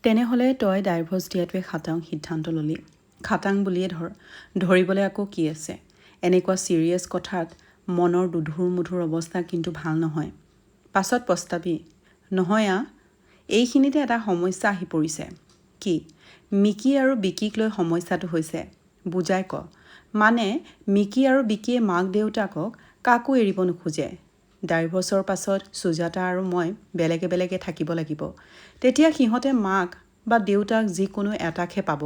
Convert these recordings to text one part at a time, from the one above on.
তেনেহ'লে তই ডাইভৰ্চ দিয়াটোৱে খাটাং সিদ্ধান্ত ল'লি? খাটাং বুলিয়ে ধৰ। ধৰিবলৈ আকৌ কি আছে? এনেকুৱা ছিৰিয়াছ কথাত মনৰ দোধোৰ মোধোৰ অৱস্থা কিন্তু ভাল নহয়। পাছত পস্তাবি। নহয় আ, এইখিনিতে এটা সমস্যা আহি পৰিছে। কি? মিকি আৰু বিকিক লৈ সমস্যাটো হৈছে। বুজাই ক। মানে মিকি আৰু বিকিয়ে মাক দেউতাকক কাকো এৰিব নোখোজে। ডাইভৰ্চৰ পাছত সুজাতা আৰু মই বেলেগে বেলেগে থাকিব লাগিব। তেতিয়া সিহঁতে মাক বা দেউতাক যিকোনো এটাকহে পাব।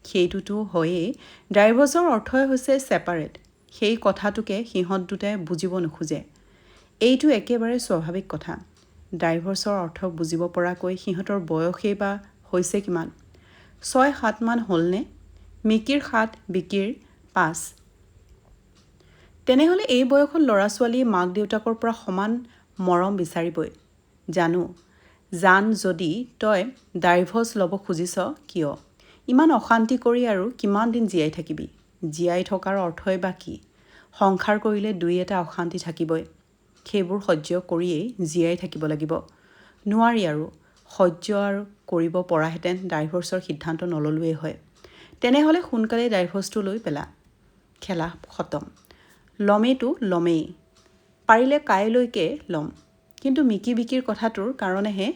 সেইটোতো হয়েই, ডাইভৰ্চৰ অৰ্থই হৈছে ছেপাৰেট। সেই কথাটোকে সিহঁত দুটাই বুজিব নোখোজে। এইটো একেবাৰে স্বাভাৱিক কথা। ডাইভৰ্চৰ অৰ্থ বুজিব পৰাকৈ সিহঁতৰ বয়সেই বা হৈছে কিমান? 6-7মান হ'লনে? মিকিৰ 7, বিকিৰ 5। তেনেহ'লে এই বয়সত ল'ৰা ছোৱালীয়ে মাক দেউতাকৰ পৰা সমান মৰম বিচাৰিবই। জানো, জান যদি তই ডাইভৰ্চ ল'ব খুজিছ কিয়? ইমান অশান্তি কৰি আৰু কিমান দিন জীয়াই থাকিবি? জীয়াই থকাৰ অৰ্থই বা কি? সংসাৰ কৰিলে দুই এটা অশান্তি থাকিবই। সেইবোৰ সহ্য কৰিয়েই জীয়াই থাকিব লাগিব। নোৱাৰি আৰু সহ্য আৰু কৰিব পৰাহেঁতেন ডাইভৰ্চৰ সিদ্ধান্ত নল'লোৱেই হয়। তেনেহ'লে সোনকালেই ডাইভৰ্চটো লৈ পেলা। খেলা খতম। ল'মেইতো ল'মেই। পাৰিলে কাইলৈকে ল'ম। কিন্তু মিকি বিকিৰ কথাটোৰ কাৰণেহে।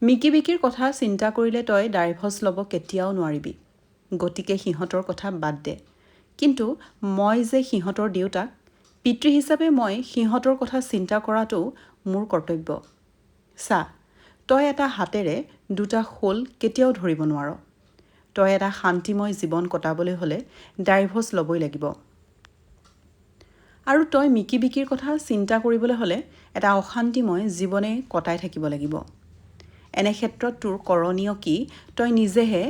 মিকি বিকিৰ কথা চিন্তা কৰিলে তই ডাইভৰ্চ ল'ব কেতিয়াও নোৱাৰিবি। গতিকে সিহঁতৰ কথা বাদ দে। কিন্তু মই যে সিহঁতৰ দেউতাক, পিতৃ হিচাপে মই সিহঁতৰ কথা চিন্তা কৰাটোও মোৰ কৰ্তব্য। চা, তই এটা হাতেৰে দুটা শ'ল কেতিয়াও ধৰিব নোৱাৰ। তই এটা শান্তিময় জীৱন কটাবলৈ হ'লে ডাইভৰ্চ ল'বই লাগিব। আৰু তই মিকি বিকিৰ কথা চিন্তা কৰিবলৈ হ'লে এটা অশান্তিময় জীৱনেই কটাই থাকিব লাগিব। এনে ক্ষেত্ৰত তোৰ কৰণীয় কি তই নিজেহে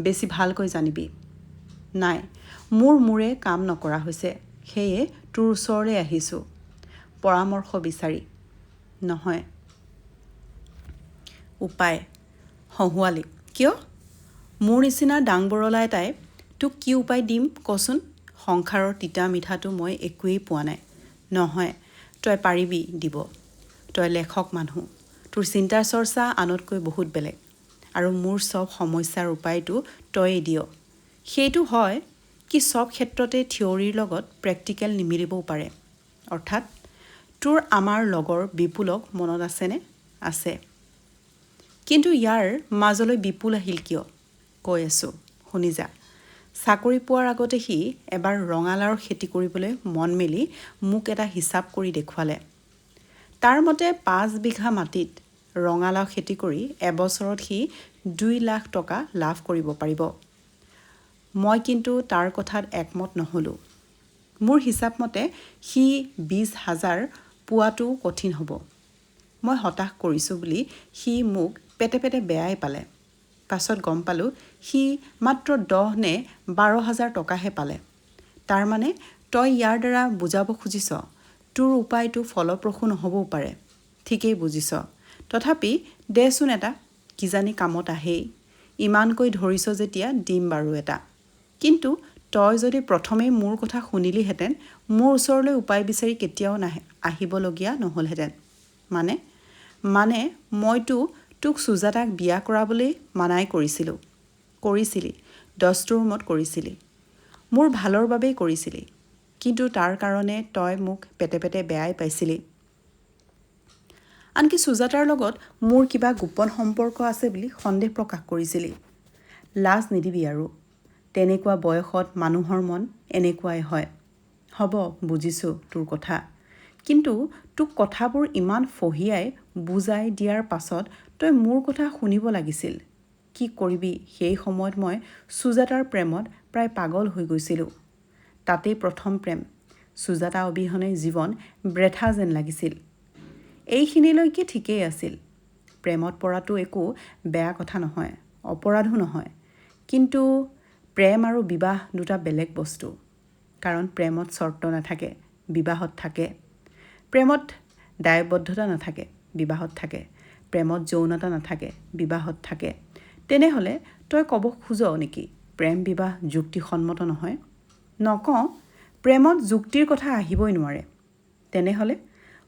বেছি ভালকৈ জানিবি। নাই, মোৰ মূৰে কাম নকৰা হৈছে। সেয়ে তোৰ ওচৰলৈ আহিছোঁ পৰামৰ্শ বিচাৰি। নহয়, উপায়। হঁহুৱালি কিয়? মোৰ নিচিনা ডাংবৰলা এটাই তোক কি উপায় দিম কচোন? সংসাৰৰ তিতা মিঠাটো মই একোৱেই পোৱা নাই। নহয়, তই পাৰিবি দিব। তই লেখক মানুহ। তোৰ চিন্তা চৰ্চা আনতকৈ বহুত বেলেগ। আৰু মোৰ চব সমস্যাৰ উপায়টো তয়েই দিয়। সেইটো হয় কি চব ক্ষেত্ৰতে থিয়ৰীৰ লগত প্ৰেক্টিকেল নিমিলিবও পাৰে। অৰ্থাৎ তোৰ আমাৰ লগৰ বিপুলক মনত আছেনে? আছে। কিন্তু ইয়াৰ মাজলৈ বিপুল আহিল কিয়? কৈ আছোঁ, শুনি যা। চাকৰি পোৱাৰ আগতে সি এবাৰ ৰঙালাওৰ খেতি কৰিবলৈ মন মেলি মোক এটা হিচাপ কৰি দেখুৱালে। তাৰ মতে 5 বিঘা মাটিত ৰঙালাও খেতি কৰি এবছৰত সি 2 লাখ টকা লাভ কৰিব পাৰিব। মই কিন্তু তাৰ কথাত একমত নহ'লোঁ। মোৰ হিচাপ মতে সি 20 হাজাৰ পোৱাটোও কঠিন হ'ব। মই হতাশ কৰিছোঁ বুলি সি মোক পেটে পেটে বেয়াই পালে। পাছত গম পালোঁ সি মাত্ৰ 10 নে 12 হাজাৰ টকাহে পালে। তাৰমানে তই ইয়াৰ দ্বাৰা বুজাব খুজিছ তোৰ উপায়টো ফলপ্ৰসূ নহ'বও পাৰে। ঠিকেই বুজিছ। তথাপি দেচোন এটা, কিজানি কামত আহেই। ইমানকৈ ধৰিছ যেতিয়া দিম বাৰু এটা। কিন্তু তই যদি প্ৰথমেই মোৰ কথা শুনিলিহেঁতেন মোৰ ওচৰলৈ উপায় বিচাৰি কেতিয়াও নাহে আহিবলগীয়া নহ'লহেঁতেন। মানে? মানে মইতো তোক সুজাতাক বিয়া কৰাবলৈ মানাই কৰিছিলোঁ। কৰিছিলি, দস্তুৰমত কৰিছিলি। মোৰ ভালৰ বাবেই কৰিছিলি। কিন্তু তাৰ কাৰণে তই মোক পেটে পেটে বেয়াই পাইছিলি। আনকি সুজাতাৰ লগত মোৰ কিবা গোপন সম্পৰ্ক আছে বুলি সন্দেহ প্ৰকাশ কৰিছিলি। লাজ নিদিবি আৰু। তেনেকুৱা বয়সত মানুহৰ মন এনেকুৱাই হয়। হ'ব, বুজিছোঁ তোৰ কথা। কিন্তু তোক কথাবোৰ ইমান ফঁহিয়াই বুজাই দিয়াৰ পাছত তই মোৰ কথা শুনিব লাগিছিল। কি কৰিবি, সেই সময়ত মই সুজাতাৰ প্ৰেমত প্ৰায় পাগল হৈ গৈছিলোঁ। তাতেই প্ৰথম প্ৰেম। সুজাতা অবিহনে জীৱন বৃথা যেন লাগিছিল। এইখিনিলৈকে ঠিকেই আছিল। প্ৰেমত পৰাটো একো বেয়া কথা নহয়, অপৰাধো নহয়। কিন্তু প্ৰেম আৰু বিবাহ দুটা বেলেগ বস্তু। কাৰণ প্ৰেমত চৰ্ত নাথাকে, বিবাহত থাকে। প্ৰেমত দায়বদ্ধতা নাথাকে, বিবাহত থাকে। প্ৰেমত যৌনতা নাথাকে, বিবাহত থাকে। তেনেহ'লে তই ক'ব খোজ নেকি প্ৰেম বিবাহ যুক্তিসন্মত নহয়? নকওঁ, প্ৰেমত যুক্তিৰ কথা আহিবই নোৱাৰে। তেনেহ'লে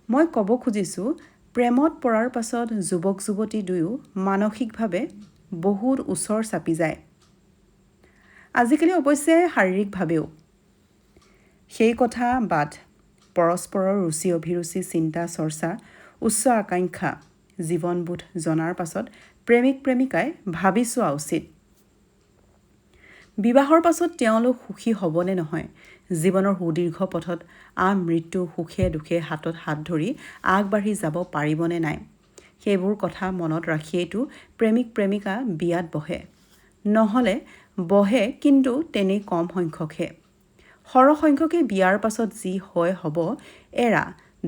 মই ক'ব খুজিছোঁ প্ৰেমত পৰাৰ পাছত যুৱক যুৱতী দুয়ো মানসিকভাৱে বহুত ওচৰ চাপি যায়। আজিকালি অৱশ্যে শাৰীৰিকভাৱেও। সেই কথা বাদ, পৰস্পৰৰ ৰুচি অভিৰুচি, চিন্তা চৰ্চা, উচ্চ আকাংক্ষা, জীৱনবোধ জনাৰ পাছত প্ৰেমিক প্ৰেমিকাই ভাবি চোৱা উচিত, বিবাহৰ পাছত তেওঁলোক সুখী হ'বনে নহয়, জীৱনৰ সুদীৰ্ঘ পথত আমৃত্যু সুখে দুখে হাতত হাত ধৰি আগবাঢ়ি যাব পাৰিবনে নাই। সেইবোৰ কথা মনত ৰাখিয়েইতো প্ৰেমিক প্ৰেমিকা বিয়াত বহে। নহ'লে বহে, কিন্তু তেনেই কম সংখ্যকহে। সৰহসংখ্যকে বিয়াৰ পাছত যি হয় হ'ব, এৰা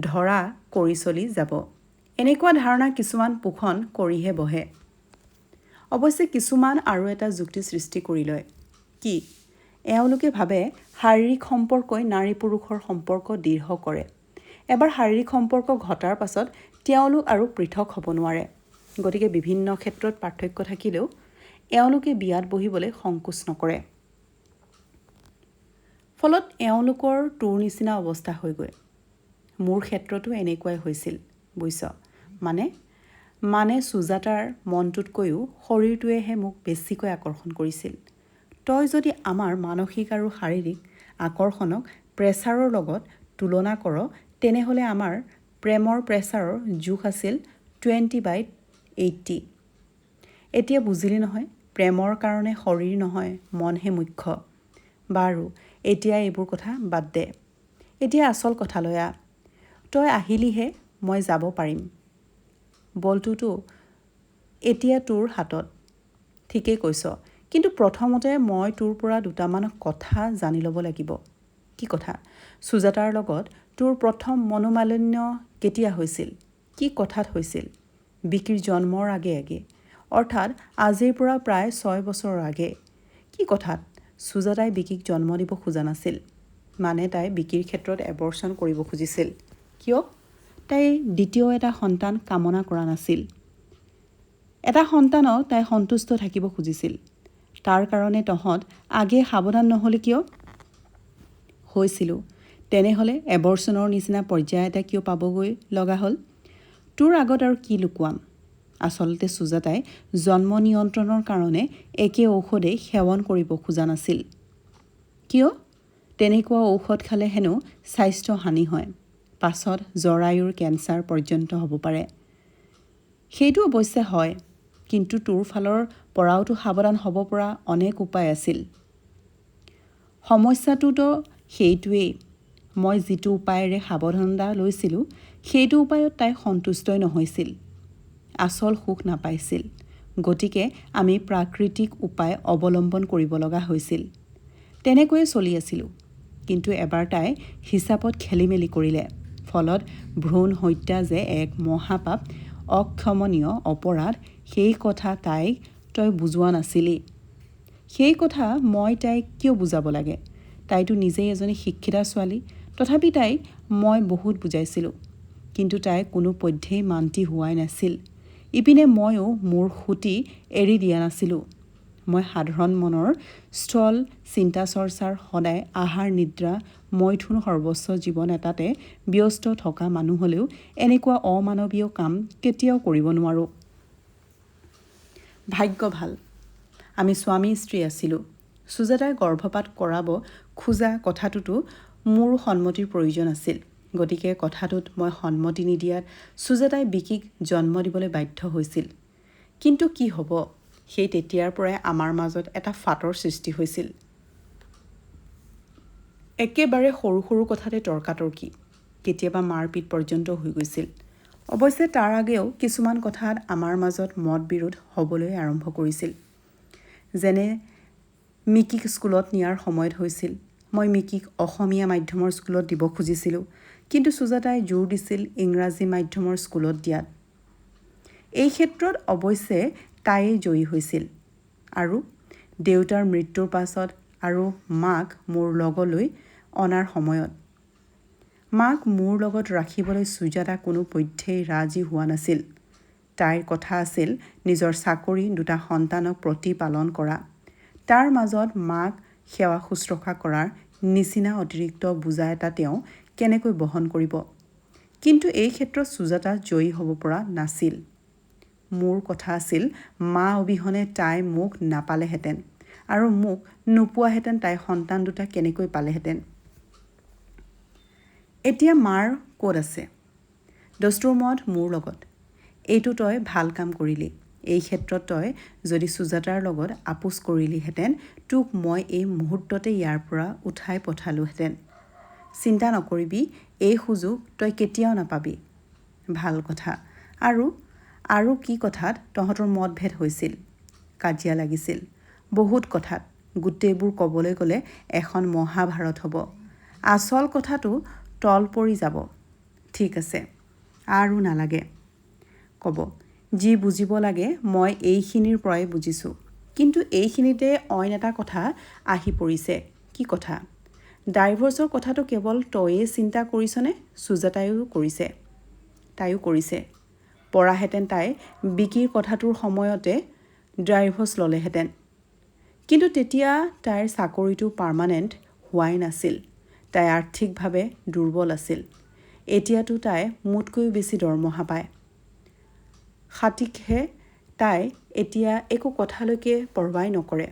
ধৰা কৰি চলি যাব, এনেকুৱা ধাৰণা কিছুমান পোষণ কৰিহে বহে। অৱশ্যে কিছুমান আৰু এটা যুক্তি সৃষ্টি কৰি লয়। কি এওঁলোকে ভাবে শাৰীৰিক সম্পৰ্কই নাৰী পুৰুষৰ সম্পৰ্ক দৃঢ় কৰে। এবাৰ শাৰীৰিক সম্পৰ্ক ঘটাৰ পাছত তেওঁলোক আৰু পৃথক হ'ব নোৱাৰে। গতিকে বিভিন্ন ক্ষেত্ৰত পাৰ্থক্য থাকিলেও এওঁলোকে বিয়াত বহিবলৈ সংকোচ নকৰে। ফলত এওঁলোকৰ তোৰ নিচিনা অৱস্থা হয়গৈ। মোৰ ক্ষেত্ৰতো এনেকুৱাই হৈছিল বুইছ। মানে মানে সুজাতাৰ মনটোতকৈও শৰীৰটোৱেহে মোক বেছিকৈ আকৰ্ষণ কৰিছিল। তই যদি আমাৰ মানসিক আৰু শাৰীৰিক আকৰ্ষণক প্ৰেছাৰৰ লগত তুলনা কৰ, তেনেহ'লে আমাৰ প্ৰেমৰ প্ৰেছাৰৰ জোখ আছিল 20/80। এতিয়া বুজিলি নহয়, প্ৰেমৰ কাৰণে শৰীৰ নহয়, মনহে মুখ্য। বাৰু, এতিয়া এইবোৰ কথা বাদ দে, এতিয়া আচল কথালৈ আহ। তই আহিলিহে মই যাব পাৰিম। বলটোতো এতিয়া তোৰ হাতত। ঠিকেই কৈছ, কিন্তু প্ৰথমতে মই তোৰ পৰা দুটামান কথা জানি ল'ব লাগিব। কি কথা? সুজাতাৰ লগত তোৰ প্ৰথম মনোমালিন্য কেতিয়া হৈছিল? কি কথাত হৈছিল? বিকিৰ জন্মৰ আগে আগে, অৰ্থাৎ আজিৰ পৰা প্ৰায় 6 বছৰৰ আগে। কি কথাত? সুজাতাই বিকিক জন্ম দিব খোজা নাছিল। মানে তাই বিকিৰ ক্ষেত্ৰত এবৰ্চন কৰিব খুজিছিল। কিয়? তাই দ্বিতীয় এটা সন্তান কামনা কৰা নাছিল। এটা সন্তানক তাই সন্তুষ্ট থাকিব খুজিছিল। তাৰ কাৰণে তহঁত আগে সাৱধান নহ'লি কিয়? হৈছিলোঁ। তেনেহ'লে এবৰ্চনৰ নিচিনা পৰ্যায় এটা কিয় পাবগৈ লগা হ'ল? তোৰ আগত আৰু কি লুকুৱাম? আচলতে সুজাতাই জন্ম নিয়ন্ত্ৰণৰ কাৰণে একে ঔষধেই সেৱন কৰিব খোজা নাছিল। কিয়? তেনেকুৱা ঔষধ খালে হেনো স্বাস্থ্য হানি হয়, পাছত জৰায়ুৰ কেঞ্চাৰ পৰ্যন্ত হ'ব পাৰে। সেইটো অৱশ্যে হয়, কিন্তু তোৰ ফালৰ পৰাওতো সাৱধান হ'ব পৰা অনেক উপায় আছিল। সমস্যাটোতো সেইটোৱেই। মই যিটো উপায়েৰে সাৱধানতা লৈছিলোঁ, সেইটো উপায়ত তাই সন্তুষ্টই নহৈছিল, আচল সুখ নাপাইছিল। গতিকে আমি প্ৰাকৃতিক উপায় অৱলম্বন কৰিব লগা হৈছিল। তেনেকৈয়ে চলি আছিলোঁ। কিন্তু এবাৰ তাই হিচাপত খেলি মেলি কৰিলে। ফলত ভ্ৰূণ হত্যা যে এক মহাপাপ, অক্ষমনীয় অপৰাধ, সেই কথা তাইক তই বুজোৱা নাছিলি। সেই কথা মই তাইক কিয় বুজাব লাগে? তাইতো নিজেই এজনী শিক্ষিতা ছোৱালী। তথাপি তাইক মই বহুত বুজাইছিলোঁ, কিন্তু তাই কোনো পধ্যেই মান্তি হোৱাই নাছিল। ইপিনে ময়ো মোৰ সুঁতি এৰি দিয়া নাছিলোঁ। মই সাধাৰণ মনৰ স্থল চিন্তা চৰ্চাৰ সদায় আহাৰ নিদ্ৰা মৈথুন সৰ্বস্ব জীৱন এটাতে ব্যস্ত থকা মানুহ হ'লেও এনেকুৱা অমানৱীয় কাম কেতিয়াও কৰিব নোৱাৰোঁ। ভাগ্য ভাল, আমি স্বামী স্ত্ৰী আছিলোঁ। সুজাতাই গৰ্ভপাত কৰাব খোজা কথাটোতো মোৰো সন্মতিৰ প্ৰয়োজন আছিল। গতিকে কথাটোত মই সন্মতি নিদিয়াত সুজাতাই বিকিক জন্ম দিবলৈ বাধ্য হৈছিল। কিন্তু কি হ'ব, সেই তেতিয়াৰ পৰাই আমাৰ মাজত এটা ফাটৰ সৃষ্টি হৈছিল। একেবাৰে সৰু সৰু কথাতে তৰ্কাতৰ্কি, কেতিয়াবা মাৰপিট পৰ্যন্ত হৈ গৈছিল। অৱশ্যে তাৰ আগেও কিছুমান কথাত আমাৰ মাজত মত বিৰোধ হ'বলৈ আৰম্ভ কৰিছিল। যেনে মিকিক স্কুলত নিয়াৰ সময়ত হৈছিল। মই মিকিক অসমীয়া মাধ্যমৰ স্কুলত দিব খুজিছিলোঁ, কিন্তু সুজাতাই জোৰ দিছিল ইংৰাজী মাধ্যমৰ স্কুলত দিয়াত। এই ক্ষেত্ৰত অৱশ্যে তাইয়ে জয়ী হৈছিল। আৰু দেউতাৰ মৃত্যুৰ পাছত আৰু মাক মোৰ লগলৈ অনাৰ সময়ত মাক মোৰ লগত ৰাখিবলৈ সুজাতা কোনো পধ্যেই ৰাজি হোৱা নাছিল। তাইৰ কথা আছিল নিজৰ চাকৰি, দুটা সন্তানক প্ৰতিপালন কৰা, তাৰ মাজত মাক সেৱা শুশ্ৰূষা কৰাৰ নিচিনা অতিৰিক্ত বোজা এটা তেওঁ কেনেকৈ বহন কৰিব। কিন্তু এই ক্ষেত্ৰত সুজাতা জয়ী হ'ব পৰা নাছিল। মোৰ কথা আছিল মা অবিহনে তাই মোক নাপালেহেঁতেন আৰু মোক নোপোৱাহেঁতেন তাই সন্তান দুটা কেনেকৈ পালেহেঁতেন? এতিয়া মাৰ ক'ত আছে? দস্তুৰমত মোৰ লগত। এইটো তই ভাল কাম কৰিলি। এই ক্ষেত্ৰত তই যদি সুজাতাৰ লগত আপোচ কৰিলিহেঁতেন তোক মই এই মুহূৰ্ততে ইয়াৰ পৰা উঠাই পঠালোহেঁতেন। চিন্তা নকৰিবি, এই সুযোগ তই কেতিয়াও নাপাবি। ভাল কথা। আৰু আৰু কি কথাত তহঁতৰ মতভেদ হৈছিল? কাজিয়া লাগিছিল? বহুত কথাত। গোটেইবোৰ ক'বলৈ গ'লে এখন মহাভাৰত হ'ব। আচল কথাটো তল পৰি যাব। ঠিক আছে, আৰু নালাগে ক'ব। যি বুজিব লাগে মই এইখিনিৰ পৰাই বুজিছোঁ। কিন্তু এইখিনিতে অইন এটা কথা আহি পৰিছে। কি কথা? ডাইভৰ্চৰ কথাটো কেৱল তয়েই চিন্তা কৰিছনে সুজাতায়ো কৰিছে? তাইও কৰিছে। পৰাহেঁতেন তাই বিকিৰ কথাটোৰ সময়তে ডাইভৰ্চ ল'লেহেঁতেন। কিন্তু তেতিয়া তাইৰ চাকৰিটো পাৰ্মানেণ্ট হোৱাই নাছিল। তাই আৰ্থিকভাৱে দুৰ্বল আছিল। এতিয়াতো তাই মোতকৈও বেছি দৰমহা পায়। সাতিকহে তাই এতিয়া একো কথালৈকে পৰৱাই নকৰে।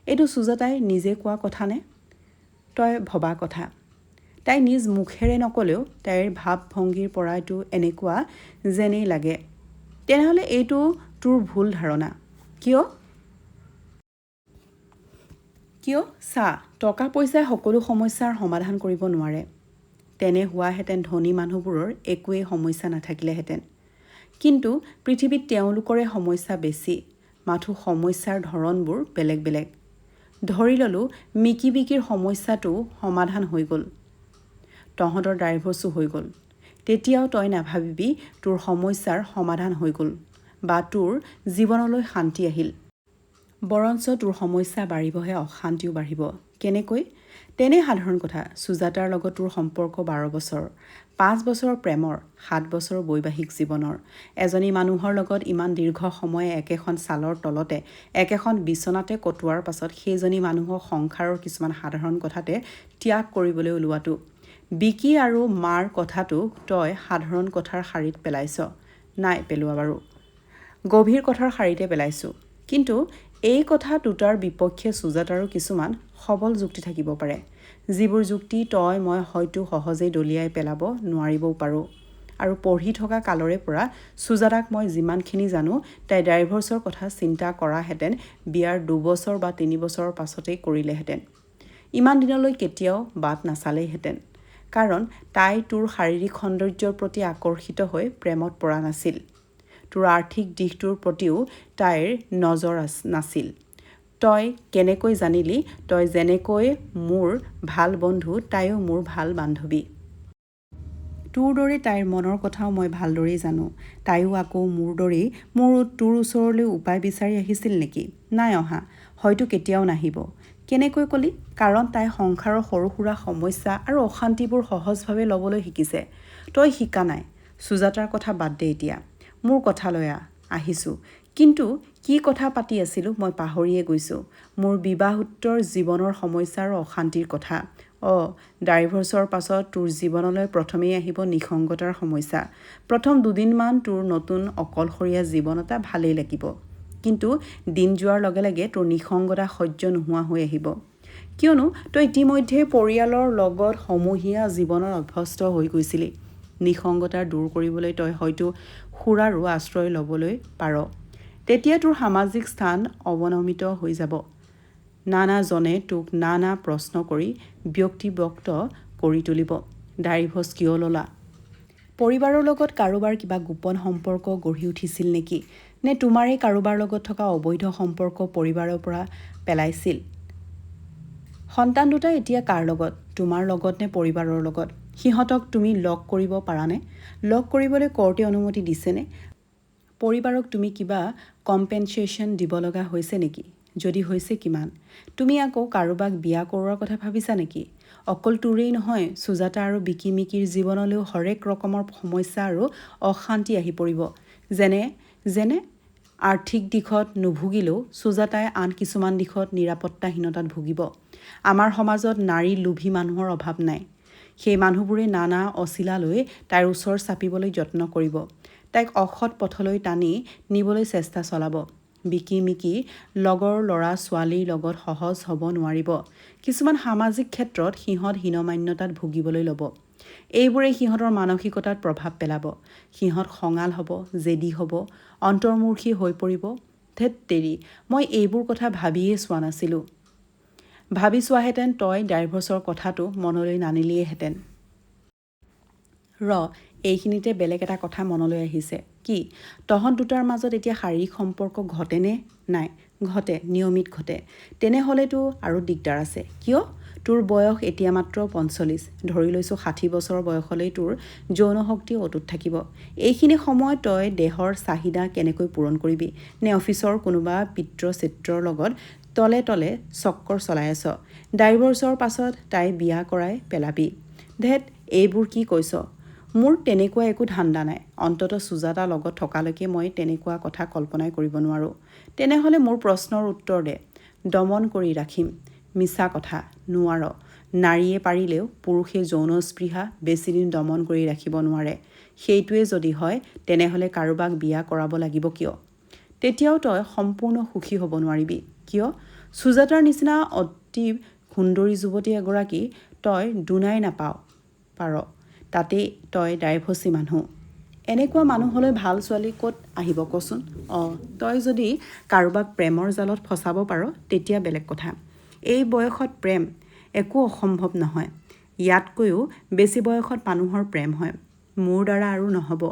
এইটো সুজাতাই নিজে কোৱা কথানে তই ভবা কথা? তাই নিজ মুখেৰে নক'লেও তাইৰ ভাৱ ভংগীৰ পৰাইতো এনেকুৱা যেনেই লাগে। তেনেহ'লে এইটো তোৰ ভুল ধাৰণা। কিয়? কিয়? চা, টকা পইচাই সকলো সমস্যাৰ সমাধান কৰিব নোৱাৰে। তেনে হোৱাহেঁতেন ধনী মানুহবোৰৰ একোৱেই সমস্যা নাথাকিলেহেঁতেন। কিন্তু পৃথিৱীত তেওঁলোকৰে সমস্যা বেছি, মাথোঁ সমস্যাৰ ধৰণবোৰ বেলেগ বেলেগ। ধৰি ল'লোঁ মিকি বিকিৰ সমস্যাটোও সমাধান হৈ গ'ল, তহঁতৰ ডাইভৰ্চো হৈ গ'ল। তেতিয়াও তই নাভাবিবি তোৰ সমস্যাৰ সমাধান হৈ গ'ল বা তোৰ জীৱনলৈ শান্তি আহিল। বৰঞ্চ তোৰ সমস্যা বাঢ়িবহে, অশান্তিও বাঢ়িব। কেনেকৈ? তেনেই সাধাৰণ কথা। সুজাতাৰ লগত তোৰ সম্পৰ্ক 12 বছৰ। 5 বছৰৰ প্ৰেমৰ, 7 বছৰৰ বৈবাহিক জীৱনৰ। এজনী মানুহৰ লগত ইমান দীৰ্ঘ সময় একেখন ছালৰ তলতে, একেখন বিচনাতে কটোৱাৰ পাছত সেইজনী মানুহক সংসাৰৰ কিছুমান সাধাৰণ কথাতে ত্যাগ কৰিবলৈ ওলোৱাটো, বিকি আৰু মাৰ কথাটোক তই সাধাৰণ কথাৰ শাৰীত পেলাইছ। নাই পেলোৱা বাৰু, গভীৰ কথাৰ শাৰীতে পেলাইছোঁ। কিন্তু এই কথা দুটাৰ বিপক্ষে সুজাতাৰো কিছুমান সবল যুক্তি থাকিব পাৰে, যিবোৰ যুক্তি তই মই হয়তো সহজেই দলিয়াই পেলাব নোৱাৰিবও পাৰোঁ। আৰু পঢ়ি থকা কালৰে পৰা সুজাতাক মই যিমানখিনি জানো, তাই ডাইভৰ্চৰ কথা চিন্তা কৰাহেঁতেন বিয়াৰ 2 বছৰ বা 3 বছৰৰ পাছতেই কৰিলেহেঁতেন। ইমান দিনলৈ কেতিয়াও বাট নাচালেইহেঁতেন। কাৰণ তাই তোৰ শাৰীৰিক সৌন্দৰ্যৰ প্ৰতি আকৰ্ষিত হৈ প্ৰেমত পৰা নাছিল। তোৰ আৰ্থিক দিশটোৰ প্ৰতিও তাইৰ নজৰ নাছিল। তই কেনেকৈ জানিলি? তই যেনেকৈ মোৰ ভাল বন্ধু, তাইও মোৰ ভাল বান্ধৱী। তোৰ দৰেই তাইৰ মনৰ কথাও মই ভালদৰেই জানো। তাইও আকৌ মোৰ দৰেই তোৰ ওচৰলৈ উপায় বিচাৰি আহিছিল নেকি? নাই অহা, হয়তো কেতিয়াও নাহিব। কেনেকৈ ক'লি? কাৰণ তাই সংসাৰৰ সৰু-সুৰা সমস্যা আৰু অশান্তিবোৰ সহজভাৱে ল'বলৈ শিকিছে। তই শিকা নাই। সুজাতাৰ কথা বাদ দে এতিয়া। মোৰ কথালৈ আহ। আহিছোঁ। কিন্তু কি কথা পাতি আছিলোঁ মই পাহৰিয়ে গৈছোঁ। মোৰ বিবাহোত্তৰ জীৱনৰ সমস্যা আৰু অশান্তিৰ কথা। অ', ডাইভৰ্চৰ পাছত তোৰ জীৱনলৈ প্ৰথমেই আহিব নিঃসংগতাৰ সমস্যা। প্ৰথম দুদিনমান তোৰ নতুন অকলশৰীয়া জীৱন এটা ভালেই লাগিব। কিন্তু দিন যোৱাৰ লগে লগে তোৰ নিঃসংগতা সহ্য নোহোৱা হৈ আহিব। কিয়নো তই ইতিমধ্যে পৰিয়ালৰ লগত সমূহীয়া জীৱনত অভ্যস্ত হৈ গৈছিলি। নিঃসংগতা দূৰ কৰিবলৈ তই হয়তো সুৰাৰো আশ্ৰয় ল'বলৈ পাৰ। তেতিয়া তোৰ সামাজিক স্থান অৱনমিত হৈ যাব। নানাজনে তোক নানা প্ৰশ্ন কৰি ব্যক্তিব্যক্ত কৰি তুলিব। ডাইভৰ্চ কিয় ল'লা? পৰিবাৰৰ লগত কাৰোবাৰ কিবা গোপন সম্পৰ্ক গঢ়ি উঠিছিল নেকি? নে তোমাৰেই কাৰোবাৰ লগত থকা অবৈধ সম্পৰ্ক পৰিবাৰৰ পৰা পেলাইছিল? সন্তান দুটা এতিয়া কাৰ লগত? তোমাৰ লগত নে পৰিবাৰৰ লগত? সিহঁতক তুমি লগ কৰিব পাৰানে? লগ কৰিবলৈ কৰ্টে অনুমতি দিছেনে? পৰিবাৰক তুমি কিবা কম্পেনচেশ্যন দিব লগা হৈছে নেকি? যদি হৈছে কিমান? তুমি আকৌ কাৰোবাক বিয়া কৰোৱাৰ কথা ভাবিছা নেকি? অকল তোৰেই নহয়, সুজাতা আৰু বিকি মিকিৰ জীৱনলৈও হৰেক ৰকমৰ সমস্যা আৰু অশান্তি আহি পৰিব। যেনে যেনে আৰ্থিক দিশত নুভুগিলেও সুজাতাই আন কিছুমান দিশত নিৰাপত্তাহীনতাত ভুগিব। আমাৰ সমাজত নাৰী লোভী মানুহৰ অভাৱ নাই। সেই মানুহবোৰে নানা অচিলা লৈ তাইৰ ওচৰ চাপিবলৈ যত্ন কৰিব। তাইক অসৎ পথলৈ টানি নিবলৈ চেষ্টা চলাব। বিকি-মিকি লগৰ ল'ৰা-ছোৱালীৰ লগত সহজ হ'ব নোৱাৰিব। কিছুমান সামাজিক ক্ষেত্ৰত সিহঁত হীনমান্যতাত ভুগিবলৈ ল'ব। এইবোৰে সিহঁতৰ মানসিকতাত প্ৰভাৱ পেলাব। সিহঁত খঙাল হ'ব, জেদী হ'ব, অন্তৰ্মুখী হৈ পৰিব। ধেৎ তেৰি, মই এইবোৰ কথা ভাবিয়েই চোৱা নাছিলোঁ। ভাবি চোৱাহেঁতেন তই ডাইভৰ্চৰ কথাটো মনলৈ নানিলিয়েইহেঁতেন। ৰ, এইখিনিতে বেলেগ এটা কথা মনলৈ আহিছে। কি? তহঁত দুটাৰ মাজত এতিয়া শাৰীৰিক সম্পৰ্ক ঘটেনে নাই? ঘটে, নিয়মিত ঘটে। তেনেহ'লেতো আৰু দিগদাৰ আছে। কিয়? তোৰ বয়স এতিয়া মাত্ৰ 45। ধৰি লৈছোঁ 60 বছৰ বয়সলৈ তোৰ যৌনশক্তি অটুট থাকিব। এইখিনি সময়ত তই দেহৰ চাহিদা কেনেকৈ পূৰণ কৰিবি? নে অফিচৰ কোনোবা পিত্ৰ-চিত্ৰৰ লগত তলে তলে চক্কৰ চলাই আছ? ডাইভৰ্চৰ পাছত তাই বিয়া কৰাই পেলাবি? ধেৎ, এইবোৰ কি কৈছ? মোৰ তেনেকুৱা একো ধান্দা নাই। অন্ততঃ সুজাতা লগত থকালৈকে মই তেনেকুৱা কথা কল্পনাই কৰিব নোৱাৰোঁ। তেনেহ'লে মোৰ প্ৰশ্নৰ উত্তৰ দে। দমন কৰি ৰাখিম। মিছা কথা, নোৱাৰ। নাৰীয়ে পাৰিলেও পুৰুষে যৌন স্পৃহা বেছিদিন দমন কৰি ৰাখিব নোৱাৰে। সেইটোৱে যদি হয় তেনেহ'লে কাৰোবাক বিয়া কৰাব লাগিব কিয়? তেতিয়াও তই সম্পূৰ্ণ সুখী হ'ব নোৱাৰিবি। কিয়? সুজাতাৰ নিচিনা অতীৱ সুন্দৰী যুৱতী এগৰাকী তই দুনাই নাপাৱ পাৰ। তাতেই তই ডাইভৰ্চী মানুহ। এনেকুৱা মানুহলৈ ভাল ছোৱালী ক'ত আহিব কচোন? অঁ, তই যদি কাৰোবাক প্ৰেমৰ জালত ফচাব পাৰ তেতিয়া বেলেগ কথা। এই বয়সত প্ৰেম? একো অসম্ভৱ নহয়। ইয়াতকৈও বেছি বয়সত মানুহৰ প্ৰেম হয়। মোৰ দ্বাৰা আৰু নহ'ব।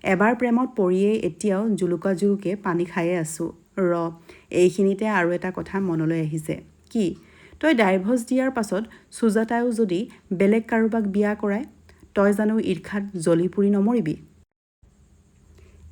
এবাৰ প্ৰেমত পৰিয়েই এতিয়াও জোলোকা-জোলোকে পানী খায়েই আছোঁ। ৰ, এইখিনিতে আৰু এটা কথা মনলৈ আহিছে। কি? তই ডাইভৰ্চ দিয়াৰ পাছত সুজাতায়ো যদি বেলেগ কাৰোবাক বিয়া কৰায়, তই জানো ঈৰ্ষাত জ্বলি-পুৰি নমৰিবি?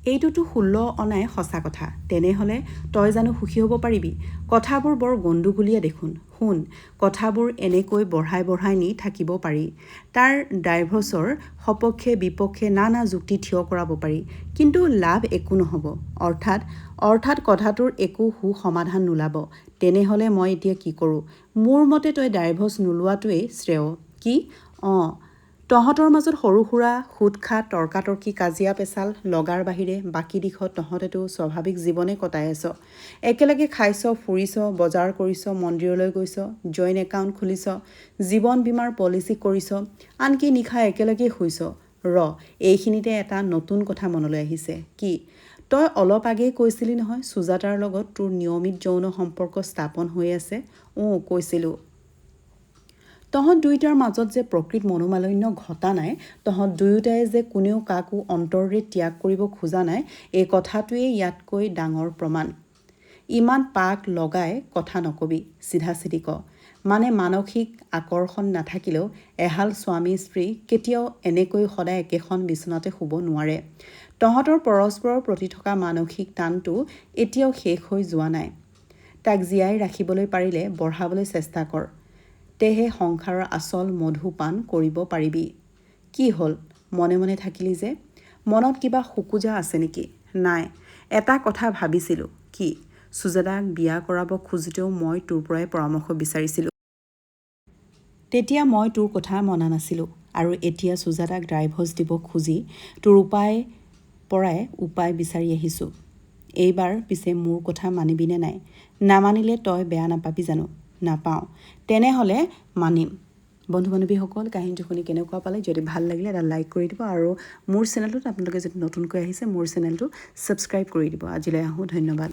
এইটোতো 16 অনাই সঁচা কথা। তেনেহ'লে তই জানো সুখী হ'ব পাৰিবি? কথাবোৰ বৰ গণ্ডগোলীয়া দেখোন। শুন, কথাবোৰ এনেকৈ বঢ়াই বঢ়াই নি থাকিব পাৰি। তাৰ ডাইভৰ্চৰ সপক্ষে-বিপক্ষে নানা যুক্তি থিয় কৰাব পাৰি। কিন্তু লাভ একো নহ'ব। অৰ্থাৎ? অৰ্থাৎ কথাটোৰ একো সু-সমাধান নোলাব। তেনেহ'লে মই এতিয়া কি কৰোঁ? মোৰ মতে তই ডাইভৰ্চ নোলোৱাটোৱেই শ্ৰেয়। কি? অঁ, তহঁতৰ মাজত সৰু-সুৰা খুটখাট তৰ্কাতৰ্কি কাজিয়া-পেচাল লগাৰ বাহিৰে বাকী দিশত তহঁতেতো স্বাভাৱিক জীৱনেই কটাই আছ। একেলগে খাইছ, ফুৰিছ, বজাৰ কৰিছ, মন্দিৰলৈ গৈছ, জইণ্ট একাউণ্ট খুলিছ, জীৱন বীমাৰ পলিচি কৰিছ, আনকি নিশা একেলগেই শুইছ। ৰ, এইখিনিতে এটা নতুন কথা মনলৈ আহিছে। কি? তই অলপ আগেয়ে কৈছিলি নহয় সুজাতাৰ লগত তোৰ নিয়মিত যৌন সম্পৰ্ক স্থাপন হৈ আছে? ওঁ, কৈছিলোঁ। তহঁত দুয়োটাৰ মাজত যে প্ৰকৃত মনোমালিন্য ঘটা নাই, তহঁত দুয়োটাই যে কোনেও কাকো অন্তৰেৰে ত্যাগ কৰিব খোজা নাই, এই কথাটোৱেই ইয়াতকৈ ডাঙৰ প্ৰমাণ। ইমান পাক লগাই কথা নকবি, চিধাচিধি ক। মানে মানসিক আকৰ্ষণ নাথাকিলেও এহাল স্বামী-স্ত্ৰী কেতিয়াও এনেকৈ সদায় একেখন বিছনাতে শুব নোৱাৰে। তহঁতৰ পৰস্পৰৰ প্ৰতি থকা মানসিক টানটো এতিয়াও শেষ হৈ যোৱা নাই। তাক জীয়াই ৰাখিবলৈ পাৰিলে বঢ়াবলৈ চেষ্টা কৰ। তেহে সংসাৰৰ আচল মধু পান কৰিব পাৰিবি। কি হ'ল, মনে মনে থাকিলি যে? মনত কিবা খোকোজা আছে নেকি? নাই, এটা কথা ভাবিছিলোঁ। কি? সুজাতাক বিয়া কৰাব খোজোঁতেও মই তোৰ পৰাই পৰামৰ্শ বিচাৰিছিলোঁ। তেতিয়া মই তোৰ কথা মনা নাছিলোঁ। আৰু এতিয়া সুজাতাক ডাইভৰ্চ দিব খুজি তোৰ পৰাই উপায় বিচাৰি আহিছোঁ। এইবাৰ পিছে মোৰ কথা মানিবিনে নাই? নামানিলে তই বেয়া নাপাবি জানো? নাপাওঁ। তেনেহ'লে মানিম। বন্ধু-বান্ধৱীসকল, কাহিনীটো শুনি কেনেকুৱা পালে? যদি ভাল লাগিলে এটা লাইক কৰি দিব আৰু মোৰ চেনেলটোত আপোনালোকে যদি নতুনকৈ আহিছে মোৰ চেনেলটো ছাবস্ক্ৰাইব কৰি দিব। আজিলৈ আহোঁ, ধন্যবাদ।